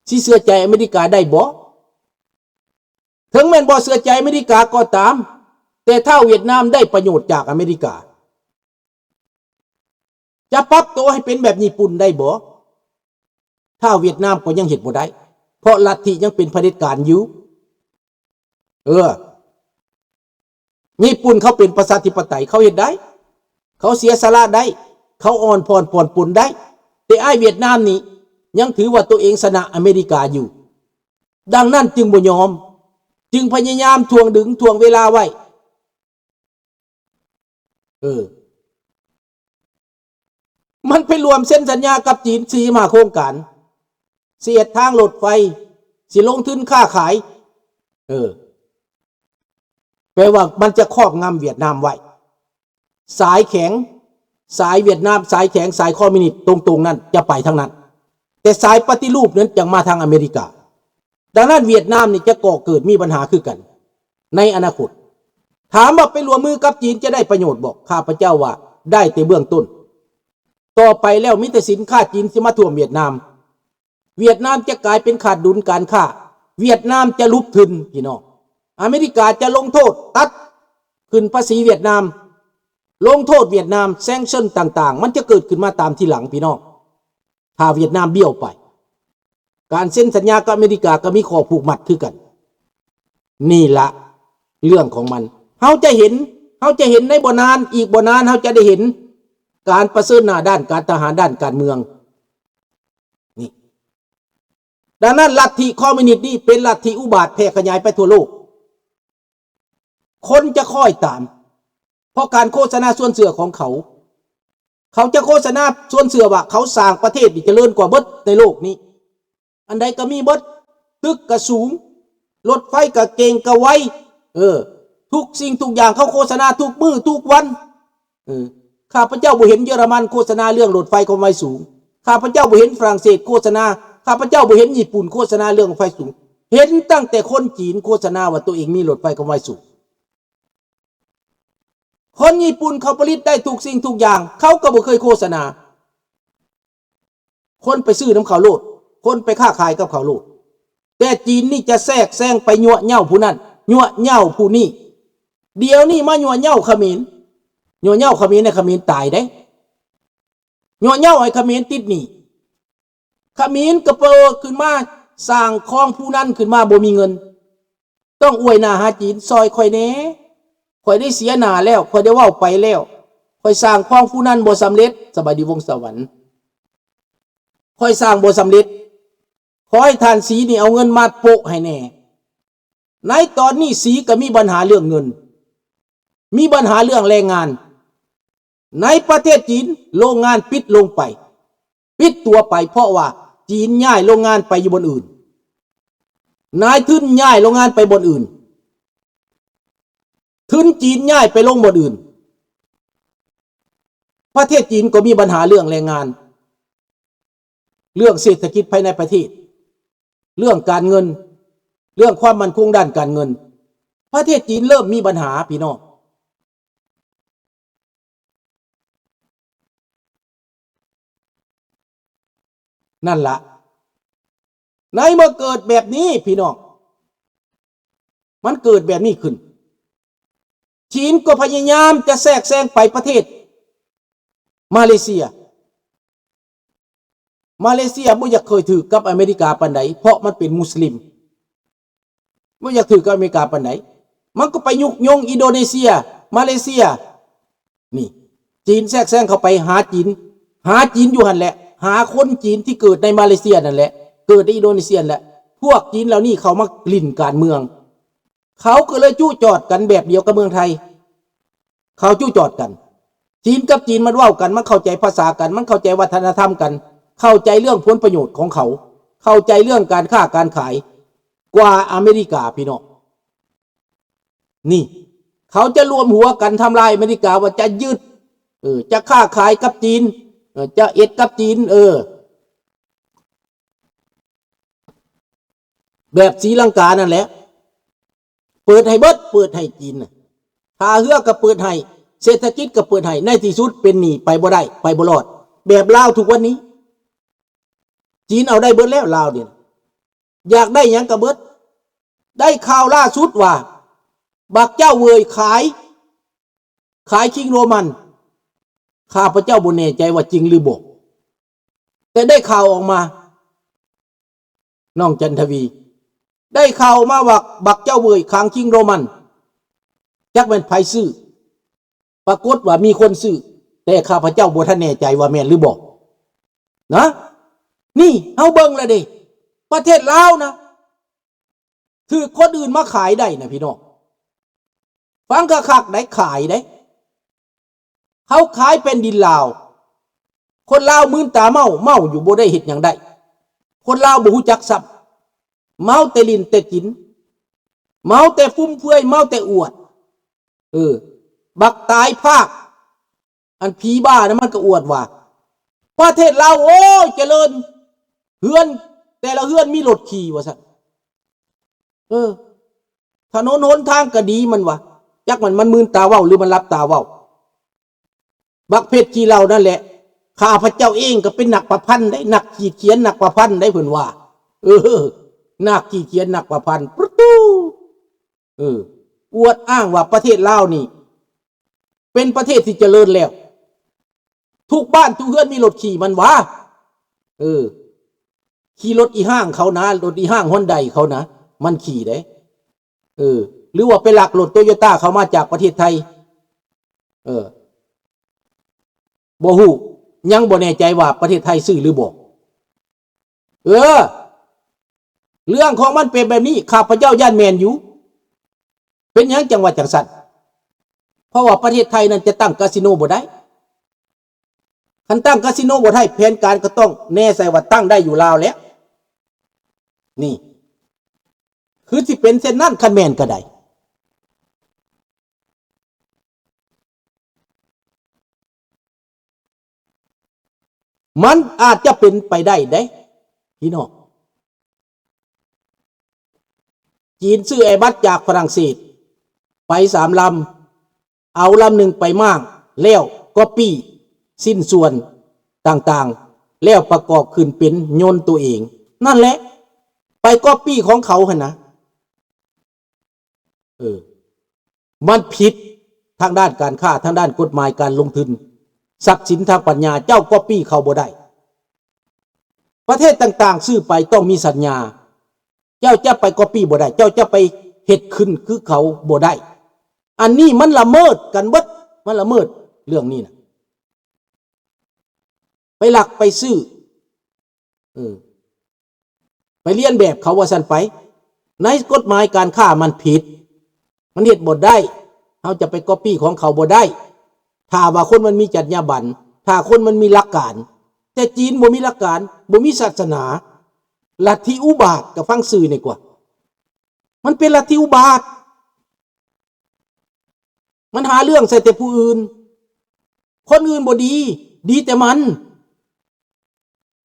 ຊິເຊື່ອໃຈອາເມລິກາໄດ້ບໍ່? ເຖິງແມ່ນບໍ່ເຊື່ອໃຈອາເມລິກາກໍຕາມ, ແຕ່ຖ້າຫວຽດນາມໄດ້ປະໂຫຍດຈາກອາເມລິກາ, ຈະປັບໂຕໃຫ້ເປັນແບບຍີ່ປຸ່ນໄດ້ບໍ່? ຖ້າຫວຽດນາມກໍຍັງເຮັດບໍ່ໄດ້, ເພາະລັດທິຍັງເປັນຜະເດັດການຢູ່. ເອີ ຍີ່ປຸ່ນເຂົາເປັນປະຊາທິປະໄຕ, ເຂົາເຮັດໄດ້, ເຂົາເສຍສະຫຼະໄດ້, ເຂົາອ່ອນຜ່ອນຜ່ອນປົນໄດ້, ແຕ່ອ້າຍຫວຽດນາມນີ້ຍັງຖືວ່າຕົວເອງຊະນະອາເມລິກາຢູ່. ດັ່ງນັ້ນຈຶ່ງບໍ່ຍອມ, ຈຶ່ງພະຍາຍາມຖ່ວງດຶງ, ຖ່ວງເວລາໄວ້. ເອີ ມັນໄປລວມເຊັນສັນຍາກັບຈີນສີ່ຫ້າໂຄງການ, ຊິເຮັດທາງລົດໄຟ, ຊິລົງທຶນຄ້າຂາຍ. ເອີ ແປວ່າມັນຈະຄອບງຳຫວຽດນາມໄວ້. ສາຍແຂງ, ສາຍຫວຽດນາມ, ສາຍແຂງ, ສາຍຄອມມິວນິດຕົງໆນັ້ນຈະໄປທາງນັ້ນ, ແຕ່ສາຍປະຕິຮູບນັ້ນຈັ່ງມາທາງອາເມລິກາ. ດັ່ງນັ້ນຫວຽດນາມນີ້ຈະກໍ່ເກີດມີບັນຫາຄືກັນໃນອະນາຄົດ. ຖາມວ່າໄປຮ່ວມມືກັບຈີນຈະໄດ້ປະໂຫຍດບໍ່? ຂ້າພະເຈົ້າວ່າໄດ້ແຕ່ເບື້ອງຕົ້ນ. ຕໍ່ໄປແລ້ວມີແຕ່ສິນຄ້າຈີນຊິມາຖ້ວມຫວຽດນາມ. ຫວຽດນາມຈະກາຍເປັນຂາດດຸນການຄ້າ, ຫວຽດນາມຈະຫຼຸບທຶ່ນ, ພີ່ນ້ອງ. ອາເມລິກາຈະລົງໂທດ, ຕັດຂຶ້ນພາສີຫວຽດນາມ, ລົງໂທດຫວຽດນາມ, ແຊງເຊິນຕ່າງໆ ມັນຈະເກີດຂຶ້ນມາຕາມທີຫຼັງ, ພີ່ນ້ອງ. ຖ້າຫວຽດນາມບ້ຽວໄປ, ການເຊັນສັນຍາກັບອາເມລິກາກໍມີຂໍ້ຜູກມັດຄືກັນ. ນີ້ລະເລື່ອງຂອງມັນ. ເຮົາຈະເຫັນ, ເຮົາຈະເຫັນໃນບໍ່ນານ, ອີກບໍ່ນານເຮົາຈະໄດ້ເຫັນການປະເຊີນໜ້າດ້ານການທະຫານ, ດ້ານການເມືອງ. ນີ້. ດັ່ງນັ້ນລັດທິຄອມມິວນິດນີ້ເປັນລັດທິອຸບາດແຜ່ຂະຫຍາຍໄປທົ່ວໂລກ. ຄົນຈະຄ້ອຍຕາມ, ເພາະການໂຄສະນາຊວນເຊື່ອຂອງເຂົາ. ເຂົາຈະໂຄສະນາຊວນເຊື່ອວ່າເຂົາສ້າງປະເທດນີ້ຈະເລີນກວ່າເບິດໃນໂລກນີ້. ອັນໃດກໍມີເບິດ, ຕຶກກໍສູງ, ລົດໄຟກໍເກັ່ງກໍໄວ, ເອີ, ທຸກສິ່ງທຸກຢ່າງເຂົາໂຄສະນາທຸກມື້ທຸກວັນ. ເອີ, ຂ້າພະເຈົ້າບໍ່ເຫັນເຢຍລະມັນໂຄສະນາເລື່ອງລົດໄຟຄວາມໄວສູງ. ຂ້າພະເຈົ້າບໍ່ເຫັນຝຣັ່ງເສດໂຄສະນາ. ຂ້າພະເຈົ້າບໍ່ເຫັນຍີ່ປຸ່ນໂຄສະນາເລື່ອງໄຟສູງ. ເຫັນຕັ້ງແຕ່ຄົນຈີນໂຄສະນາວ່າຕົວເອງມີລົດໄຟຄວາມໄວສູງ. ຄົນຍີ່ປຸ່ນເຂົາຜະລິດໄດ້ທຸກສິ່ງທຸກຢ່າງ, ເຂົາກໍບໍ່ເຄີຍໂຄສະນາ. ຄົນໄປຊື້ນຳເຂົາໂລດ, ຄົນໄປຄ້າຂາຍກັບເຂົາໂລດ. ແຕ່ຈີນນີ້ຈະແຊກແຊງໄປຍົວະເຍົາຜູ້ນັ້ນ, ຍົວະເຍົາຜູ້ນີ້. ດຽວນີ້ມາຍົວະເຍົາຂະເໝນ, ຍົວະເຍົາຂະເໝນໃຫ້ຂະເໝນຕາຍເດ້. ຍົວະເຍົາໃຫ້ຂະເໝນຕິດໜີ້. ຂະເໝນກະເປີຂຶ້ນມາ, ສ້າງຄອງພູນັນຂຶ້ນມາບໍ່ມີເງິນ. ຕ້ອງອວຍໜ້າຫາຈີນ, ຊ່ອຍຂ້ອຍແດ່. ຂ້ອຍໄດ້ເສຍໜ້າແລ້ວ, ຂ້ອຍໄດ້ເວົ້າໄປແລ້ວ. ຂ້ອຍສ້າງຄອງພູນັນບໍ່ສຳເລັດ. ສະບາຍດີວົງສະຫວັນ. ຂ້ອຍສ້າງບໍ່ສຳເລັດ. ຂໍໃຫ້ທ່ານສີນີ້ເອົາເງິນມາໂປະໃຫ້ແດ່. ໃນຕອນນີ້ສີກໍມີບັນຫາເລື່ອງເງິນ, ມີບັນຫາເລື່ອງແຮງງານ. ໃນປະເທດຈີນ ໂລງງານປິດລົງໄປ, ປິດຕົວໄປ ເພາະວ່າຈີນຍ້າຍໂລງງານໄປຢູ່ບ່ອນອື່ນ. ນາຍທຶນຍ້າຍໂລງງານໄປບ່ອນອື່ນ. ທຶນຈີນຍ້າຍໄປລົງບ່ອນອື່ນ. ປະເທດຈີນກໍມີບັນຫາເລື່ອງແຮງງານ, ເລື່ອງເສດຖະກິດພາຍໃນປະເທດ, ເລື່ອງການເງິນ, ເລື່ອງຄວາມໝັ້ນຄົງດ້ານການເງິນ. ປະເທດຈີນເລີ່ມມີບັນຫາ, ພີ່ນ້ອງ. ນັ້ນລະ, ໃນເມື່ອເກີດແບບນີ້ ພີ່ນ້ອງ, ມັນເກີດແບບນີ້ຂຶ້ນ, ຈີນກໍພະຍາຍາມຈະແຊກແຊງໄປປະເທດມາເລເຊຍ. ມາເລເຊຍບໍ່ຢາກຄ່ອຍຖືກກັບອາເມລິກາປານໃດ, ເພາະມັນເປັນມຸສລິມ. ບໍ່ຢາກຖືກກັບອາເມລິກາປານໃດ, ມັນກໍໄປຍຸກຍົງອິນໂດເນເຊຍ, ມາເລເຊຍ. ນີ້ ຈີນແຊກແຊງເຂົ້າໄປຫາຈີນ, ຫາຈີນຢູ່ຫັ້ນແຫຼະ, ຫາຄົນຈີນທີ່ເກີດໃນມາເລເຊຍນັ້ນແຫຼະ, ເກີດໃນອິນໂດເນເຊຍນັ້ນແຫຼະ. ພວກຈີນເຫຼົ່ານີ້ເຂົ້າມາຫຼິ້ນການເມືອງ, ເຂົາກໍເລີຍຈຸຈອດກັນແບບດຽວກັບເມືອງໄທ. ເຂົາຈຸຈອດກັນ. ຈີນກັບຈີນມັນເວົ້າກັນ, ມັນເຂົ້າໃຈພາສາກັນ, ມັນເຂົ້າໃຈວັດທະນະທຳກັນ, ເຂົ້າໃຈເລື່ອງຜົນປະໂຫຍດຂອງເຂົາ, ເຂົ້າໃຈເລື່ອງການຄ້າການຂາຍກວ່າອາເມລິກາ, ພີ່ນ້ອງ. ນີ້ ເຂົາຈະລວມຫົວກັນທຳລາຍອາເມລິກາ, ວ່າຈະຍຶດ, ເອີ, ຈະຄ້າຂາຍກັບຈີນ, ເອີ, ຈະເຮັດກັບຈີນ, ເອີ. ແບບສີລັງການັ້ນແຫຼະ, ເປີດໃຫ້ເບິດ, ເປີດໃຫ້ຈີນນະ, ທ່າເຮືອກໍເປີດໃຫ້, ເສດຖະກິດກໍເປີດໃຫ້, ໃນທີ່ສຸດເປັນໜີ້, ໄປບໍ່ໄດ້, ໄປບໍ່ລອດ. ແບບລາວທຸກວັນນີ້, ຈີນເອົາໄດ້ເບິດແລ້ວ, ລາວນີ້. ຢາກໄດ້ຫຍັງກໍເບິດ. ໄດ້ຂ່າວລ່າສຸດວ່າ ບັກເຈົ້າເຫວີຍຂາຍ ຂາຍຄິງໂຣມັນ. ຂ້າພະເຈົ້າບໍ່ແນ່ໃຈວ່າຈິງຫຼືບໍ່ ແຕ່ໄດ້ຂ່າວອອກມາ ນ້ອງຈັນທະວີ ໄດ້ຂ່າວມາວ່າບັກເຈົ້າເຫວີຍຂາຍຄິງໂຣມັນ ຈັກແມ່ນໃຜຊື້. ປາກົດວ່າມີຄົນຊື້ ແຕ່ຂ້າພະເຈົ້າບໍ່ທັນແນ່ໃຈວ່າແມ່ນຫຼືບໍ່ນະ. ນີ້ເຮົາເບິ່ງແລ້ວເດ້ ປະເທດລາວນະ ຖືກຄົນອື່ນມາຂາຍໄດ້ນະພີ່ນ້ອງ. ຟັງຄັກໆໄດ໋ ຂາຍໄດ໋. ເຂົາຂາຍແຜ່ນດິນລາວ. ຄົນລາວມືນຕາເມົາ, ເມົາຢູ່ບໍ່ໄດ້ເຮັດຫຍັງໄດ້. ຄົນລາວບໍ່ຮູ້ຈັກຊ້ຳ. ເມົາແຕ່ຫຼິ້ນແຕ່ກິນ. ເມົາແຕ່ຟຸມເຟືອຍ, ເມົາແຕ່ອວດ. ເອີ, ບັກຕາຍພາກ. ອັນຜີບ້ານະ ມັນກໍອວດວ່າ ປະເທດລາວ ໂອ້ຍ ຈະເລີນ, ເຮືອນ ແຕ່ລະເຮືອນມີລົດຂີ່ວ່າຊັ້ນ. ເອີ, ຖະໜົນຫົນທາງກໍດີ ມັນວ່າ. ຈັກມັນ, ມັນມືນຕາເວົ້າ ຫຼືມັນຫຼັບຕາເວົ້າ. ບັກເພັດຂີ້ເຫຼົ້ານັ້ນແຫຼະ, ຂ້າພະເຈົ້າເອງກໍເປັນນັກປະພັນໄດ໋, ນັກຂີດຂຽນ ນັກປະພັນໄດ໋ ເພິ່ນວ່າ. ເອີ, ນັກຂີດຂຽນ ນັກປະພັນ ປະຕູ. ເອີ, ອວດອ້າງວ່າປະເທດລາວນີ້ ເປັນປະເທດທີ່ຈະເລີນແລ້ວ. ທຸກບ້ານທຸກເຮືອນມີລົດຂີ່ ມັນວ່າ. ເອີ, ຂີ່ລົດອີ່ຫ້າງເຂົານະ, ລົດອີ່ຫ້າງຮອນໄດເຂົານະ ມັນຂີ່ເດ້. ເອີ, ຫຼືວ່າໄປລັກລົດໂຕໂຍຕ້າເຂົາມາຈາກປະເທດໄທ. ເອີ, ບໍ່ຮູ້, ຍັງບໍ່ແນ່ໃຈວ່າປະເທດໄທຊື້ຫຼືບໍ່. ເອີ, ເລື່ອງຂອງມັນເປັນແບບນີ້, ຂ້າພະເຈົ້າຢ້ານແມ່ນຢູ່. ເປັນຫຍັງຈັ່ງວ່າຈັ່ງຊັ້ນ? ເພາະວ່າປະເທດໄທນັ້ນຈະຕັ້ງກາສິໂນບໍ່ໄດ້. ຄັນຕັ້ງກາສິໂນບໍ່ໄດ້, ແຜນການກໍຕ້ອງແນ່ໃສ່ວ່າຕັ້ງໄດ້ຢູ່ລາວແຫຼະ. ນີ້ ຄືຊິເປັນເຊັ່ນນັ້ນ, ຄັນແມ່ນກໍໄດ້. ມັນອາດຈະເປັນໄປໄດ້ເດ້ ພີ່ນ້ອງ. ຈີນຊື້ແອບັສຈາກຝຣັ່ງເສດໄປສາມລຳ, ເອົາລຳໜຶ່ງໄປມ້າງ ແລ້ວກັອບປີ້ຊິ້ນສ່ວນຕ່າງໆ ແລ້ວປະກອບຂຶ້ນເປັນຍົນໂຕເອງ. ນັ້ນແຫຼະ, ໄປກັອບປີ້ຂອງເຂົາຫັ້ນນະ. ເອີ, ມັນຜິດທາງດ້ານການຄ້າ, ທາງດ້ານກົດໝາຍການລົງທຶນ, ຊັບສິນທາງປັນຍາ, ເຈົ້າກັອບປີ້ເຂົາບໍ່ໄດ້. ປະເທດຕ່າງໆຊື້ໄປຕ້ອງມີສັນຍາ, ເຈົ້າຈະໄປກັອບປີ້ບໍ່ໄດ້, ເຈົ້າຈະໄປເຮັດຂຶ້ນຄືເຂົາບໍ່ໄດ້. ອັນນີ້ມັນລະເມີດກັນເບິດ, ມັນລະເມີດເລື່ອງນີ້ນະ. ໄປລັກໄປຊື້, ເອີ, ໄປລຽນແບບເຂົາວ່າຊັ້ນໄປ. ໃນກົດໝາຍການຄ້າມັນຜິດ, ມັນເຮັດບໍ່ໄດ້. ເຮົາຈະໄປກັອບປີ້ຂອງເຂົາບໍ່ໄດ້. ຖ້າວ່າຄົນມັນມີຈັນຍາບັນ, ຖ້າຄົນມັນມີຫຼັກການ. ແຕ່ຈີນບໍ່ມີຫຼັກການ, ບໍ່ມີສາສະໜາ, ລັດທິອຸບາດ, ກໍຟັງຊື່ນີ້ກວ່າ. ມັນເປັນລັດທິອຸບາດ. ມັນຫາເລື່ອງໃສ່ແຕ່ຜູ້ອື່ນ. ຄົນອື່ນບໍ່ດີ, ດີແຕ່ມັນ.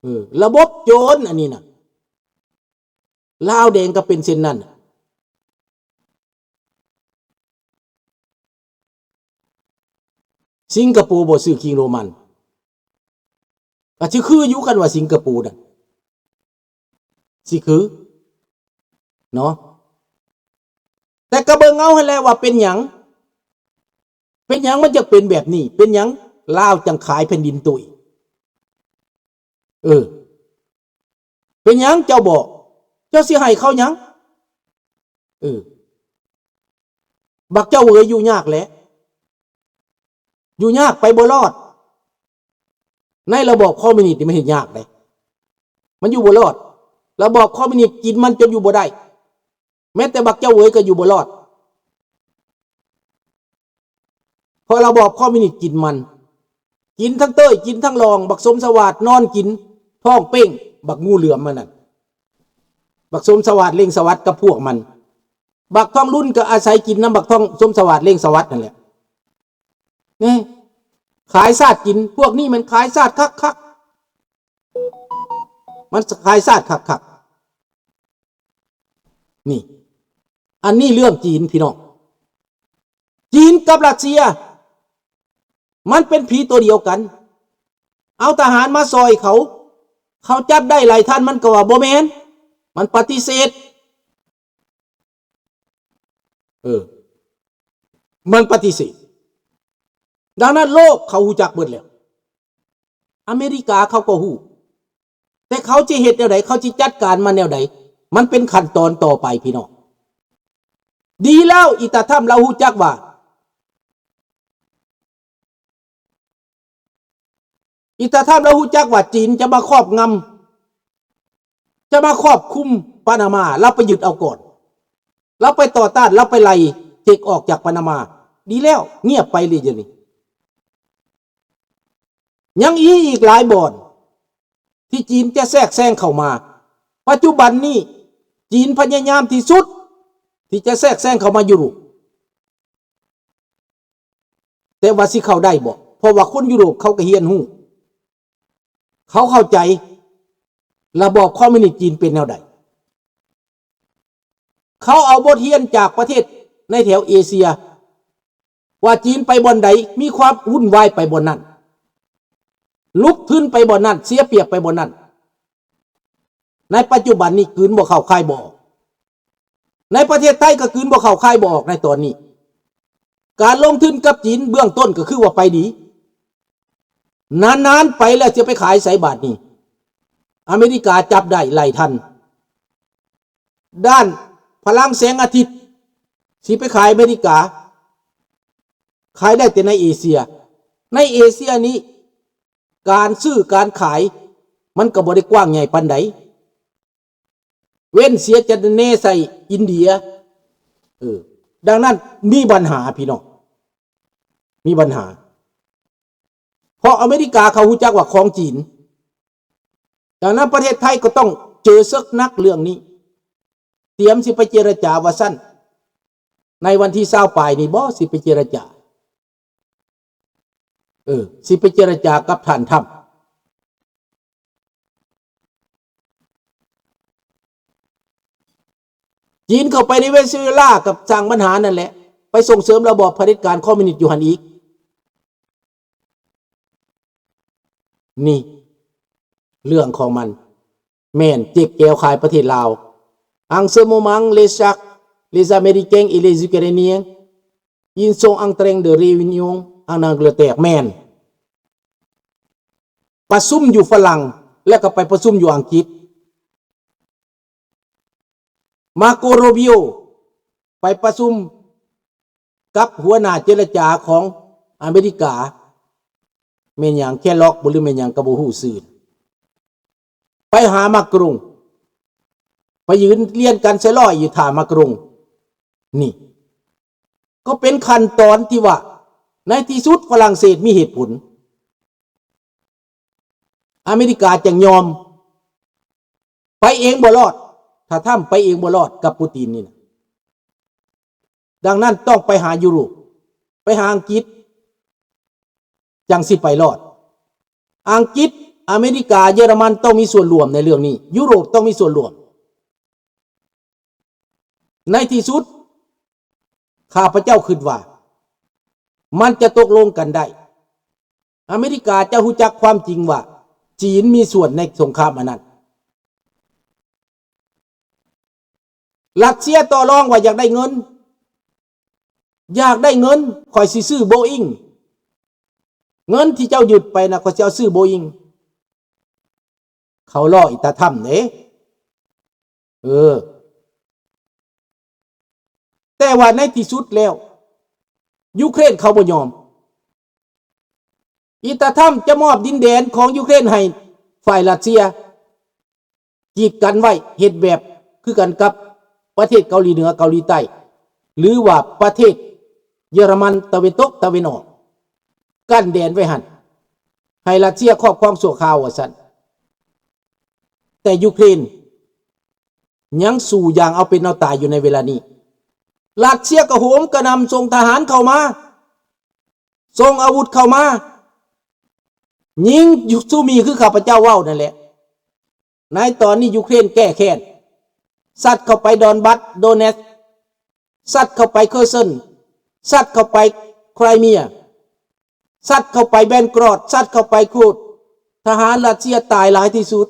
ເອີ, ລະບົບໂຈນອັນນີ້ນະ. ລາວແດງກໍເປັນເຊັ່ນນັ້ນ. ສິງກະໂປບໍ່ຊື້ຄິງໂຣມັນ? ກໍຊິຄືຢູ່ ຄັນວ່າສິງກະໂປນັ້ນ. ຊິຄືເນາະ. ແຕ່ກໍເບິ່ງເອົາຫັ້ນແຫຼະວ່າເປັນຫຍັງ, ເປັນຫຍັງມັນຈະເປັນແບບນີ້, ເປັນຫຍັງລາວຈັ່ງຂາຍແຜ່ນດິນໂຕເອງ. ເອີ, ເປັນຫຍັງເຈົ້າບໍ່, ເຈົ້າຊິໃຫ້ເຂົາຫຍັງ? ເອີ, ບັກເຈົ້າເອີຍ, ຢູ່ຍາກແຫຼະ, ຢູ່ຍາກ, ໄປບໍ່ລອດ. ໃນລະບອບຄອມມິວນິດນີ້ມັນເຮັດຍາກເດ້, ມັນຢູ່ບໍ່ລອດ. ລະບອບຄອມມິວນິດກິນມັນຈົນຢູ່ບໍ່ໄດ້, ແມ້ແຕ່ບັກເຈົ້າເອີຍກໍຢູ່ບໍ່ລອດ, ເພາະລະບອບຄອມມິວນິດກິນມັນ, ກິນທັງເຕີຍ, ກິນທັງລອງ. ບັກສົມສະຫວາດນອນກິນ, ທ້ອງເປ່ງ, ບັກງູເຫຼືອມມັນນັ້ນ, ບັກສົມສະຫວາດເລັ່ງສະຫວັດກັບພວກມັນ. ບັກທອງລຸນກໍອາໄສກິນນຳບັກທອງ ສົມສະຫວາດເລັ່ງສະຫວັດນັ້ນແຫຼະ. ນີ້ ຂາຍຊາດກິນ, ພວກນີ້ມັນຂາຍຊາດຄັກໆ, ມັນຂາຍຊາດຄັກໆ. ນີ້ ອັນນີ້ເລື່ອງຈີນພີ່ນ້ອງ, ຈີນກັບຣັດເຊຍ ມັນເປັນຜີຕົວດຽວກັນ. ເອົາທະຫານມາຊ່ອຍເຂົາ, ເຂົາຈັບໄດ້ຫຼາຍທ່ານ ມັນກໍວ່າບໍ່ແມ່ນ, ມັນປະຕິເສດ ເອີ ມັນປະຕິເສດ. ດັ່ງນັ້ນໂລກເຂົາຮູ້ຈັກເບິດແລ້ວ. ອາເມລິກາເຂົາກໍຮູ້. ແຕ່ເຂົາຊິເຮັດແນວໃດ? ເຂົາຊິຈັດການມັນແນວໃດ? ມັນເປັນຂັ້ນຕອນຕໍ່ໄປ ພີ່ນ້ອງ. ດີແລ້ວ ອີຕາທຳລາວຮູ້ຈັກວ່າ ອີຕາທຳລາວຮູ້ຈັກວ່າຈີນຈະມາຄອບງຳ ຈະມາຄອບຄຸມປານາມາ, ລາວໄປຍຶດເອົາກ່ອນ, ລາວໄປຕໍ່ຕ້ານ, ລາວໄປໄລ່ເຈັກອອກຈາກປານາມາ. ດີແລ້ວ, ງຽບໄປເລີຍດຽວນີ້. ຍັງອີກຫຼາຍບ່ອນທີ່ຈີນຈະແຊກແຊງເຂົ້າມາ. ປັດຈຸບັນນີ້ ຈີນພະຍາຍາມທີ່ສຸດທີ່ຈະແຊກແຊງເຂົ້າມາຢູໂຣບ. ແຕ່ວ່າຊິເຂົ້າໄດ້ບໍ່? ເພາະວ່າຄົນຢູໂຣບເຂົາກໍຮຽນຮູ້, ເຂົາເຂົ້າໃຈລະບອບຄອມມິວນິດຈີນເປັນແນວໃດ. ເຂົາເອົາບົດຮຽນຈາກປະເທດໃນແຖວເອເຊຍ ວ່າຈີນໄປບ່ອນໃດ ມີຄວາມວຸ່ນວາຍໄປບ່ອນນັ້ນ, ຫຼຸບທຶນໄປບ່ອນນັ້ນ, ເສຍປຽບໄປບ່ອນນັ້ນ. ໃນປັດຈຸບັນນີ້ກືນບໍ່ເຂົ້າຄາຍບໍ່ອອກ. ໃນປະເທດໄທກໍກືນບໍ່ເຂົ້າຄາຍບໍ່ອອກໃນຕອນນີ້. ການລົງທຶນກັບຈີນເບື້ອງຕົ້ນກໍຄືວ່າໄປດີ. ນານໆໄປແລ້ວຈະໄປຂາຍໃສບາດນີ້? ອາເມລິກາຈັບໄດ້ໄລ່ທັນ. ດ້ານພະລັງແສງອາທິດ ຊິໄປຂາຍອາເມລິກາ, ຂາຍໄດ້ແຕ່ໃນເອເຊຍ. ໃນເອເຊຍນີ້ ການຊື້ການຂາຍມັນກໍບໍ່ໄດ້ກວ້າງໃຫຍ່ປານໃດ, ເວັ້ນເສຍຈະແນໃສ່ອິນເດຍ. ເອີ ດັ່ງນັ້ນມີບັນຫາ ພີ່ນ້ອງ, ມີບັນຫາ. ເພາະອາເມລິກາເຂົາຮູ້ຈັກວ່າຂອງຈີນ. ດັ່ງນັ້ນປະເທດໄທກໍຕ້ອງເຈີເສິກໜັກເລື່ອງນີ້. ຕຽມຊິໄປເຈລະຈາວ່າຊັ້ນ. ໃນວັນທີຊາວປາຍນີ້ບໍ່ ຊິໄປເຈລະຈາ? ເອີ ຊິໄປເຈລະຈາກັບທ່ານທຳ. ຈີນເຂົ້າໄປໃນເວເນຊູເອລາກັບສ້າງບັນຫານັ້ນແຫຼະ, ໄປສົ່ງເສີມລະບອບຜະເດັດການຄອມມິວນິດຢູ່ຫັ້ນອີກ. ນີ້ເລື່ອງຂອງມັນ. ແມ່ນເຈັກແກວຂາຍປະເທດລາວ. En ce moment, les Chaks, les Américains et les Ukrainiens, ils sont en train de réunion en Angleterre. ແມ່ນ ປະຊຸມຢູ່ຝຣັ່ງ ແລ້ວກໍໄປປະຊຸມຢູ່ອັງກິດ. ມາໂກ ໂຣບິໂອ ໄປປະຊຸມກັບຫົວໜ້າເຈລະຈາຂອງອາເມລິກາ, ແມ່ນຫຍັງ ແຄລັອກບໍ່ ຫຼືແມ່ນຫຍັງກໍບໍ່ຮູ້ຊື່. ໄປຫາມາກຣົງ, ໄປຢືນລຽນກັນໃສ່ລ້ອຍຢູ່ທ່າມາກຣົງ. ນີ້ກໍເປັນຂັ້ນຕອນທີ່ວ່າ ໃນທີ່ສຸດຝຣັ່ງເສດມີເຫດຜົນ. ອາເມລິກາຈຶ່ງຍອມ. ໄປເອງບໍ່ລອດ, ຖ້າທຳໄປເອງບໍ່ລອດກັບປູຕິນນີ້ນະ. ດັ່ງນັ້ນຕ້ອງໄປຫາຢູໂຣບ, ໄປຫາອັງກິດ, ຈັ່ງຊິໄປລອດ. ອັງກິດ, ອາເມລິກາ, ເຢຍລະມັນຕ້ອງມີສ່ວນຮ່ວມໃນເລື່ອງນີ້, ຢູໂຣບຕ້ອງມີສ່ວນຮ່ວມ. ໃນທີ່ສຸດ ຂ້າພະເຈົ້າຄິດວ່າ ມັນຈະຕົກລົງກັນໄດ້. ອາເມລິກາຈະຮູ້ຈັກຄວາມຈິງວ່າ ຈີນມີສ່ວນໃນສົງຄາມອັນນັ້ນ. ຣັດເຊຍຕໍ່ລອງວ່າຢາກໄດ້ເງິນ, ຢາກໄດ້ເງິນ, ຂ້ອຍຊິຊື້ໂບອິງ. ເງິນທີ່ເຈົ້າຍຶດໄປນະ, ຂ້ອຍຊິເອົາຊື້ໂບອິງ. ເຂົາລໍ້ອີຕາທຳເດ້. ເອີ ແຕ່ວ່າໃນທີ່ສຸດແລ້ວ ຢູເຄຣນເຂົາບໍ່ຍອມ. ອີຕາທຳຈະມອບດິນແດນຂອງຢູເຄຣນໃຫ້ຝ່າຍຣັດເຊຍ ກີດກັນໄວ້, ເຮັດແບບຄືກັນກັບປະເທດເກົາຫຼີເໜືອ, ເກົາຫຼີໃຕ້ ຫຼືວ່າປະເທດເຢຍລະມັນຕາເວັນຕົກ, ຕາເວັນອອກ. ກັ້ນແດນໄວ້ຫັ້ນ ໃຫ້ຣັດເຊຍຄອບຄອງຊົ່ວຄາວວ່າຊັ້ນ. ແຕ່ຢູເຄຣນຍັງສູ້ຢ່າງເອົາເປັນເອົາຕາຍຢູ່ໃນເວລານີ້. ຣັດເຊຍກໍໂຫມກະໜ່ຳສົ່ງທະຫານເຂົ້າມາ, ສົ່ງອາວຸດເຂົ້າມາ, ຍິງຢູ່ຊູມີຄືຂ້າພະເຈົ້າເວົ້ານັ້ນແຫຼະ. ໃນຕອນນີ້ຢູເຄຣນແກ້ແຄ້ນ, ຊັດເຂົ້າໄປດອນບັດ, ໂດເນດ, ຊັດເຂົ້າໄປເຄີເຊິນ, ຊັດເຂົ້າໄປໄຄຣເມຍ, ຊັດເຂົ້າໄປແບນກຣອດ, ຊັດເຂົ້າໄປໂຄຣດ. ທະຫານຣັດເຊຍຕາຍຫຼາຍທີ່ສຸດ